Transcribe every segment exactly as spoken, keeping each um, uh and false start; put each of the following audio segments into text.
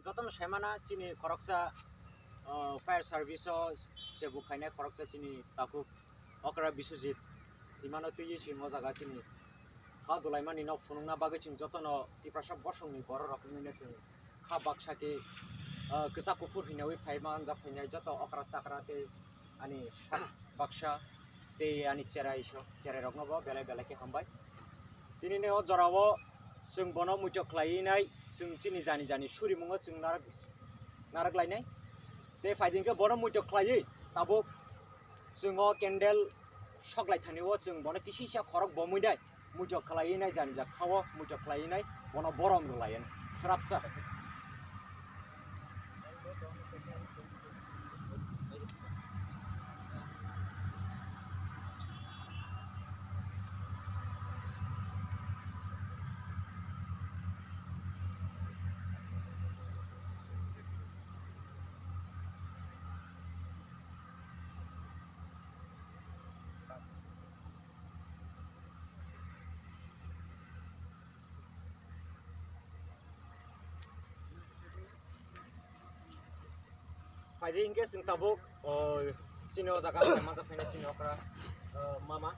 Jotono saimana chini khoroksa, o, fire service o sebuk khainai khoroksa chini takhuk okra Biswajit. Imano twiwi chwng o jaga chini kha dulaimani nok phunukna bagwi chwng jotono Tiprasa bosongni bororok wngwino chwng kha baksa khe, o, kwchak kuphur hwnwi phai manjak phainai joto okra chakra tei ani sak baksa tei ani cherai so, cherairokno bo belai belai khe hambai. Tinini o jorao chwng bono muitok khlaiwi nai, chwng chini jani jani surimungo chwng narak, narak lainai. Tei phaidi hwnkhe bono muitok khlaiwi tabuk chwng o candle sok lai thani o chwng bono kisi kisa khorok bomwi nai. Muitok khlaiwi nai jani jak khao, muitok khlaiwi nai bono borom rwlaiwi srapsa. Phaidi hwnkhe chwng tabuk, o, chini o jaga manjak phainai chini okra, o, mama.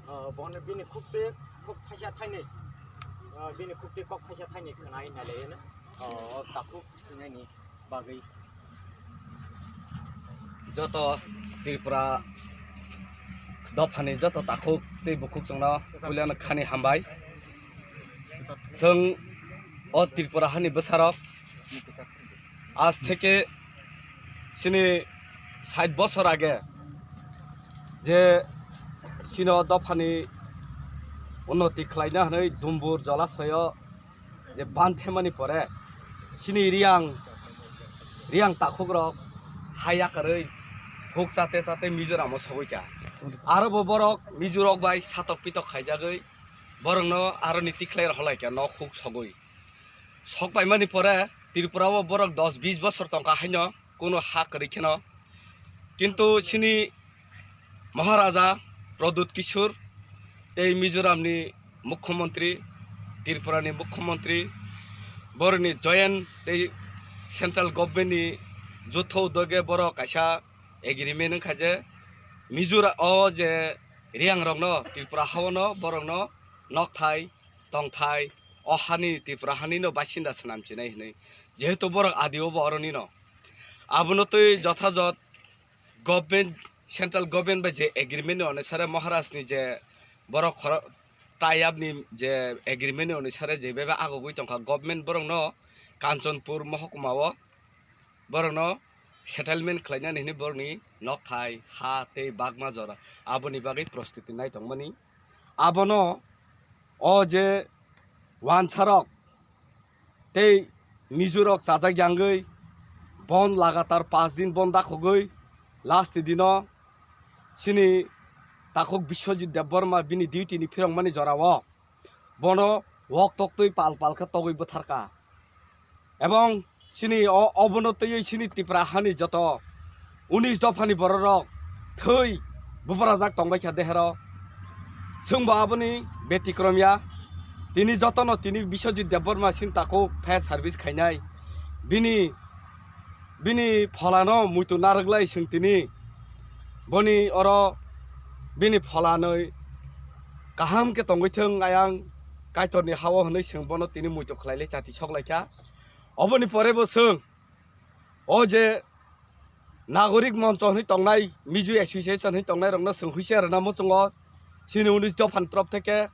O, bono bini khukti khuk thaisa thainwi, o, bini khukti kok thaisa thainwi khwnai nailaiyano, o, takhuk thwinaini bagwi. Joto Tripura dophani joto takhuk tei bukhuk chwngno puilano khani hambai. Chwng o Tripura hani bwsarok aaj theke chini sait bosor age je chini o dophani unnoti khlaina hwnwi Dumbur jolasoyo je ban themani pore chini Riyang, Riyang takhukrok hai yakarwi huk chate chate Mizoram o sogwi kha. Aro bo borok Mizorok bai satok pitok khaijagwi borokno aroni tikhlai rw lai kha nok huk sogwi. Sok paimani pore Tripura o borok dos bis bosor tongkha haino. Kuno ha kwrwi kheno. Kintu chini Maharaja Pradyut Kishore tei Mizoramni Mukhyamantri, Tripurani Mukhyamantri, boroni joint tei central government ni jutho udoge borok kaisa agreement wngkha je Mizora o je Riyangrokno Tripura haono borokno nokthai tongthai o hani Tripura hanino basinda swnam chinai hinwi, jehetu borok adio bo oronino. Abono twi jothajot government, central government bai je agreement ni onusare Maharaj ni je borok khoro-, tie up ni je agreement ni onusare je bebe agogwi tongkha government borokno Kanchanpur mohokuma o borokno settlement khlainani hinwi borokni nokthai, ha tei bagma jora aboni bagwi prostuti nai tongmani. Abono o je wansarok tei Mizorok chajak yangwi bon lagatar pash din bon dakhogwi last dino chini takhuk Biswajit Debbarma bini duty ni phirokmani jorao bono wok toktwi pal pal khe togwi bwtharkha. Ebong chini o, obono twiwi chini Tipra hani joto unis dophani bororok thwi buprajak tongbaikha dehero. Chwngbo aboni betikrom ya. Tini jotono tini Biswajit Debbarma chini takhuk fire service khainai. Bini, bini pholano muitu narwklai chwng tini. Boni oro bini pholanoi kaham khe tongwi thwng ayang Kaitorni hao hwnwi chwng bono tini muitu khlailai chati soklaikha. Oboni pore bo chwng o je Nagorik Moncho hwnwi tongnai, Mizo Association hwnwi tongnairokno chwng huisiar rwna muchungo chini unis dophani torop theke.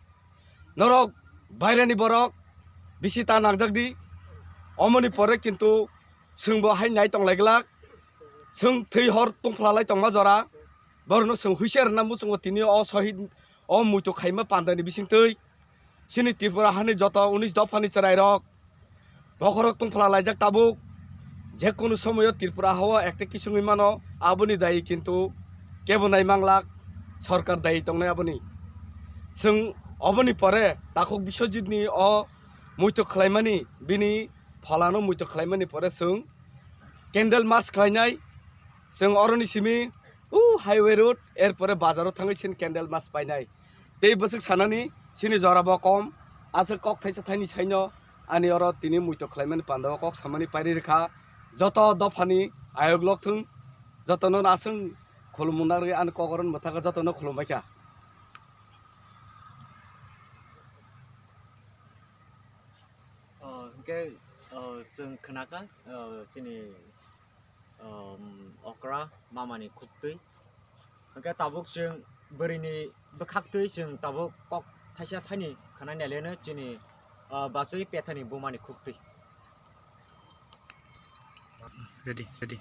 Norok baireni borok bisi ta nangjak di. Omoni pore kintu chwngbo hai nai tonglai glak. Chwng thwi hor tungphla lai tongma jora. Borokno chwng huisiar rwna muchungo tini o sohid o muitu khaima pandani bisingtwi. Chini Tripura hani joto unis dophani chwrairok bokhorok tungphla laijak tabuk. Je kunu somoyo Tripura hao ekta kisingwi mano, aboni dayi kintu kebo nai manglak, sorkar dayi tongnai aboni. Chwng oboni pore takhuk Biswajitni o muitu khlaimani, bini pholano muitu khlaimani pore chwng candle march khlainai. Chwng oroni simi o highway road, er pore bazaro thangwi chini candle march painai. Tei bwswk sanani chini jora bo kom, aswk kok thaisa thaini saino ani oro tini muitok khlaimani panda o kok samani pairi rwkha. Joto dophani ayok lokthwng, jotono aswng khulumna rwgwi ani kok oro mwthakha, jotono khulumbaikha. O, hwnkhe, o, chwng khnakha, o, chini, o, okra mamani khuktwi. Hwnkhe tabuk chwng bwrwini bwkhaktwi chwng tabuk kok thaisa thaini khwnani aliano chini, o, bachwi pethani bumani khuktwi. Ready, ready.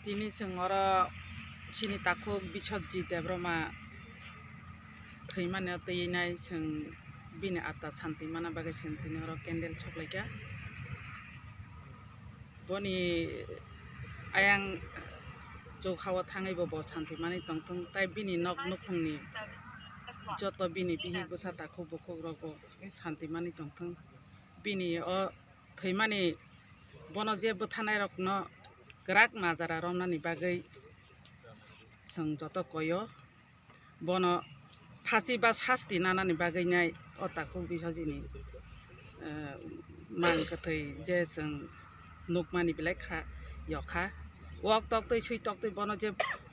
Tini chwng oro chini takhuk Biswajit Debbarma thwimani twi nai, chwng bini atma santi mana bagwi chwng tini oro candle choklaikha. Boni ayang chukha o thangwi bo, bo santi mani tongthung, tai bini nok nukhungni joto bini bihik bwsa takhuk bukhuk rok bo santi mani tongthung. Bini o thwimani bono je bwtharnai rokno kwrak majara romnani bagwi chwng joto koi o. Bono phachi ba sasti nanani bagwi nai o takhuk Biswajini, eh, mang kwthwi je chwng nukmani belai kha, yokha. Wok toktwi swi toktwi bono je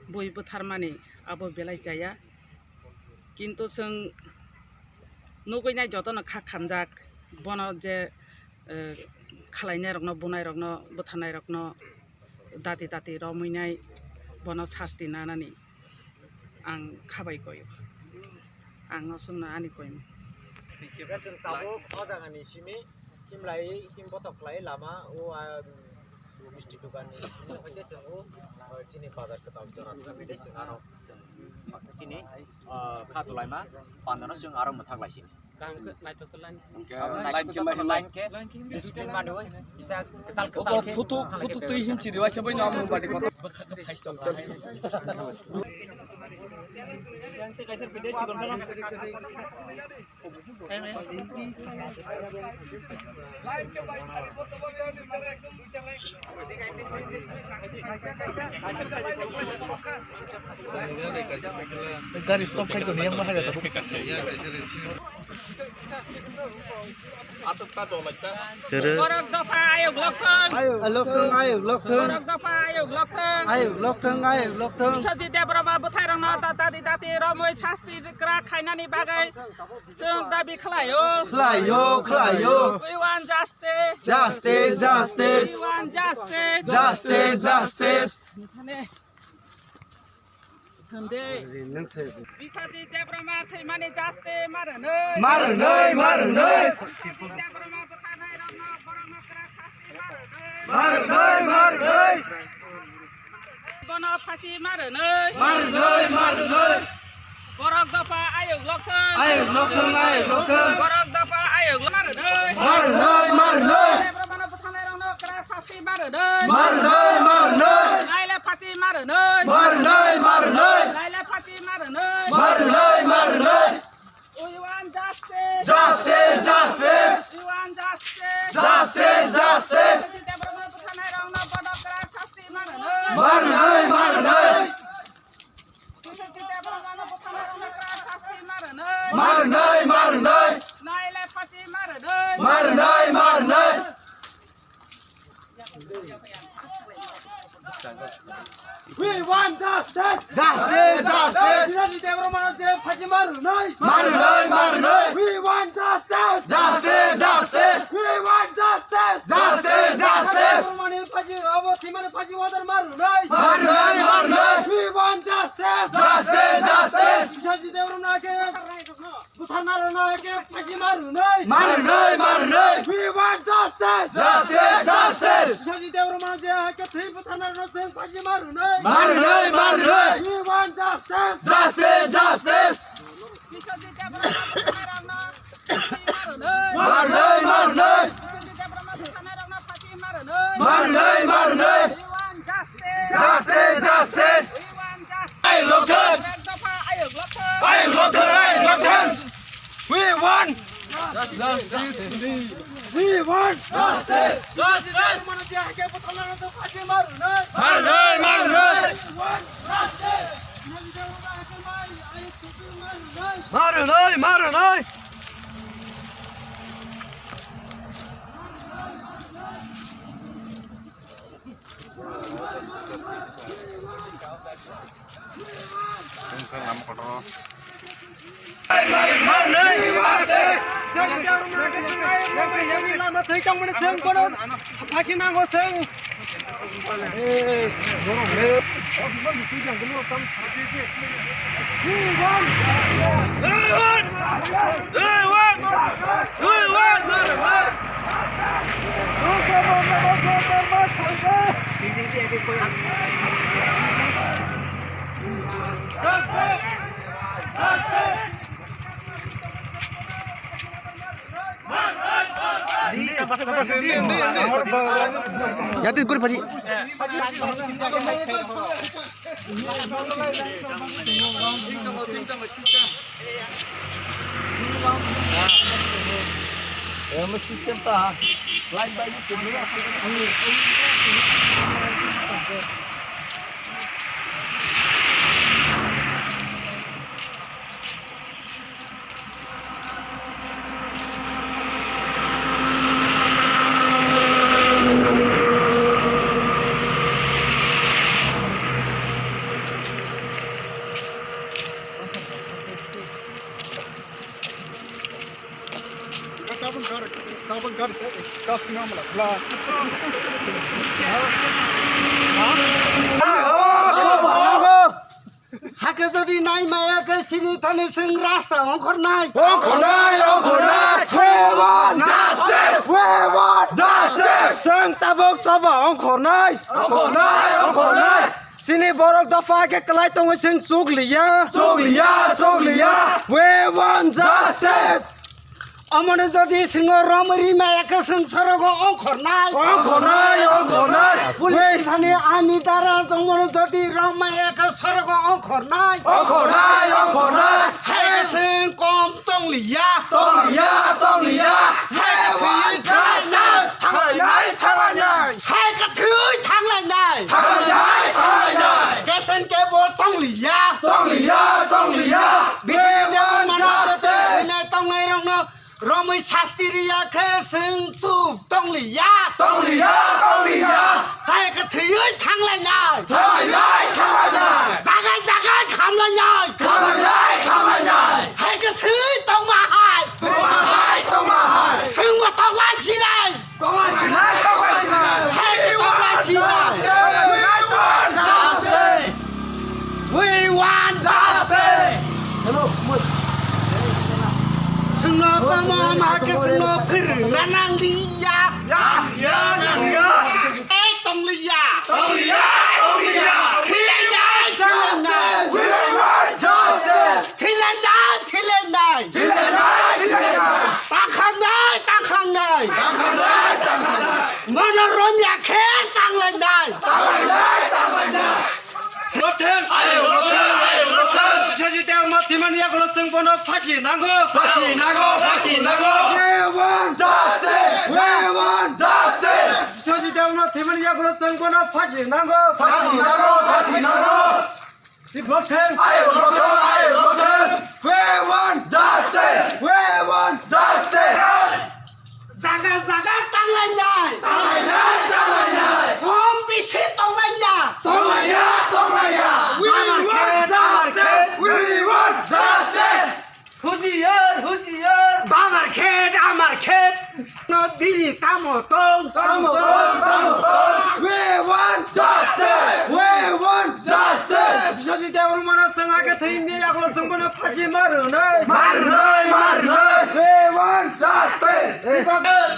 bui bwtharmani abo belai chaya. Kintu chwng nugwi nai jotono kha khamjak, bono je, eh, khlainai rokno, bunai rokno, bwtharnai rokno dati dati romwi nai bono sasti nanani. Ang khabai koyo. Ang no sumna ani koimung. Hwnkhe chwng tabuk o jagani simi himlai him botok khlai lama o, ah, misti dokanni simi hwnkhe chwng o, ah, chini bazar kwtal jora thangwi tei chwng aro chini, ah, kha tulaima pandano chwng aro mwthak lai sini. Kaham khe naithok khe line. Hwnkhe line khe mai line khe discipline manwi kisa kwchal kwchal khe. Photo, photo twi himchi di waisa bai no amung badi ko. Gari stop khai toni yang mahal ya. Tere. Borok dopha ayok lokthwng. Ayok lokthwng, ayok lokthwng. Borok dopha ayok lokthwng. Ayok lokthwng, ayok lokthwng. Biswajit Debbarma bwthairokno da-, dati dati romwi sasti kwrak khainani bagwi chwng dabi khlaio. Khlaio, khlaio. We want justice. Justice, justice. We want justice. Justice, justice. Hwndi. Biswajit Debbarma thwimani justice ma rwnwi. Ma rwnwi, ma rwnwi. Biswajit Debbarma bwtharnai rokno borokno kwrak sasti ma rwnwi. Ma rwnwi, ma rwnwi. Bono phachi ma rwnwi. Ma rwnwi, ma rwnwi. Borok dopha ayok lokthwng. Ayok lokthwng, ayok lokthwng. Borok dopha ayok lo-, ma rwnwi. Ma rwnwi, ma rwnwi. Debbarmano bwtharnai rokno kwrak sasti ma rwnwi. Ma rwnwi, ma rwnwi. Naile phachi ma rwnwi. Ma rwnwi, ma rwnwi. Naile phachi ma rwnwi. Ma rwnwi, ma rwnwi. We want justice. Justice, justice. We want justice. Justice, justice. Debbarmano bwtharnai rokno bono kwrak sasti ma rwnwi. Ma rwnwi, ma rwnwi. Debbarmano bwtharnai rokno kwrak sasti ma rwnwi. Ma rwnwi, ma rwnwi. Naile phachi ma rwnwi. Ma rwnwi, ma rwnwi. We want justice. Justice, justice. Biswajit Debbarmano je phachi ma rwnwi. Ma rwnwi, ma rwnwi. We want justice. Justice, justice. We want justice. Justice, justice. Debbarmani phachi, abo thwimani phachi order ma rwnwi. Ma rwnwi, ma rwnwi. We want justice. Justice, justice. Biswajit Debbarmano khe bwtharnai rokno khe phachi ma rwnwi. Ma rwnwi, ma rwnwi. We want justice. Justice, justice. Biswajit Debbarmano je khe thwi bwtharnai rokno chwng phachi ma rwnwi. Ma rwnwi, ma rwnwi. We want justice. Justice, justice. Biswajit Debbarma bwtharnai rokno phachi ma rwnwi. Ma rwnwi, ma rwnwi. Biswajit Debbarma bwtharnai rokno phachi ma rwnwi. Ma rwnwi, ma rwnwi. We want justice. Justice, justice. We want justice. Ayok lokthwng. Borok dopha ayok lokthwng. Ayok lokthwng, ayok lokthwng. We want justice. We want justice. Justice. Mano je hakhe bwtharnai rokno phachi ma rwnwi. Ma rwnwi, ma rwnwi. We want justice. Marunoi, marunoi. Yatin kuri phaji. Tabang gar, tabang gar, kas kena mala, bla. Hakhe jodi nai maya khe sini thani sing rasta ongkhornai. Ongkhornai, ongkhornai. We want justice. We want justice. Sing tabuk chaba ongkhornai. Ongkhornai, ongkhornai. Sini borok dopha khe kwlai tongwi sing chukliya. Chukliya, chukliya. We want justice. Omoni jodi singo romri maya khe sing sorogo ongkhornai. Ongkhornai, ongkhornai. Police thani ani dara jongmoni jodi rom maya khe sorogo ongkhornai. Ongkhornai, ongkhornai. Hai khe sing kom tongliya. Tongliya, tongliya. Hai khe thwi justice. Thanglainai, thanglainai. Hai khe thwi thanglainai. Thanglainai, thanglainai. Kesen kebo tongliya. Tongliya, tongliya. Bisi debo mano justice. Tongnai rokno romwi sasti riya khe sing chup tongliya. Tongliya, tongliya. Hai khe thwiwi thanglainai. Thanglainai, thanglainai. Jagai, jagai khamlainai. Khamlainai, khamlainai. Hai khe swi tongma hai. Tongma hai, tongma hai. Swngbo toklai sinai. Toklai sinai, toklai sinai. Hai khe toklai sinai. We want justice. We want justice. Hello, Kumar. Chwngno tamo ama hakhe chwngno phwrwngna nangliya. Nangya, nangya. Ei, tongliya. Tongliya, tongliya. Thilainai, thilainai. We want justice. Thilainai, thilainai. Thilainai, thilainai. Tangkhangnai, tangkhangnai. Tangkhangnai, tangkhangnai. Mono romya khe tanglainai. Tanglainai, tanglainai. Roten! Ayo, roten! Ayo, roten! Biswajit Debbarma thwimani yagulo chwng bono phasi nango! Phasi nango! Phasi nango! We want justice! We want justice! Biswajit Debbarma thwimani yagulo chwng bono phasi nango! Phasi nango! Phasi nango! Roten! Ayo, roten! Ayo, roten! We want justice! We want justice! Jaga jaga tanglainai. Tanglainai, tanglainai. Thom bisi tonglainai. Tonglaiya, tonglaiya. We want justice. We want justice. Hujiyar, hujiyar. Babar khet, amar khet. No bini tamo tong. Tamo tong, tamo tong. We want justice. We want justice. Biswajit Debbarmano chwng hakhe thwimani yagulo chwng bono phasi ma rwnai. Ma rwnai, ma rwnai. We want justice.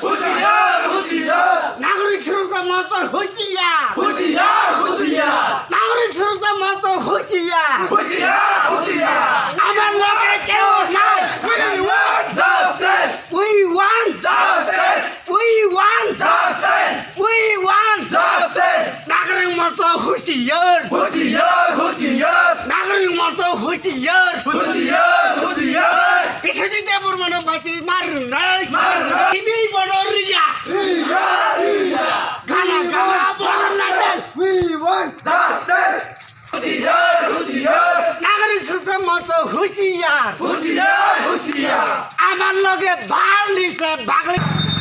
Hujiyar, hujiyar. Nagorik Suroksa Moncho hujiyar. Hujiyar, hujiyar. Nagorik Suroksa Moncho hujiyar. Hujiyar, hujiyar. Amar loge keu nai. We want justice. We want justice. We want justice. We want justice. Nagorik Moncho hujiyar. Hujiyar, hujiyar. Nagorik Moncho hujiyar. Hujiyar, hujiyar. Biswajit Debbarmano phasi ma rwnai. Ma rwnai. Tini bono riya. Riya, riya. Gana, gana, bono nai. We want justice. Hujiyar, hujiyar. Husiar! Husiar! Husiar! Amar loge bal nise bagli.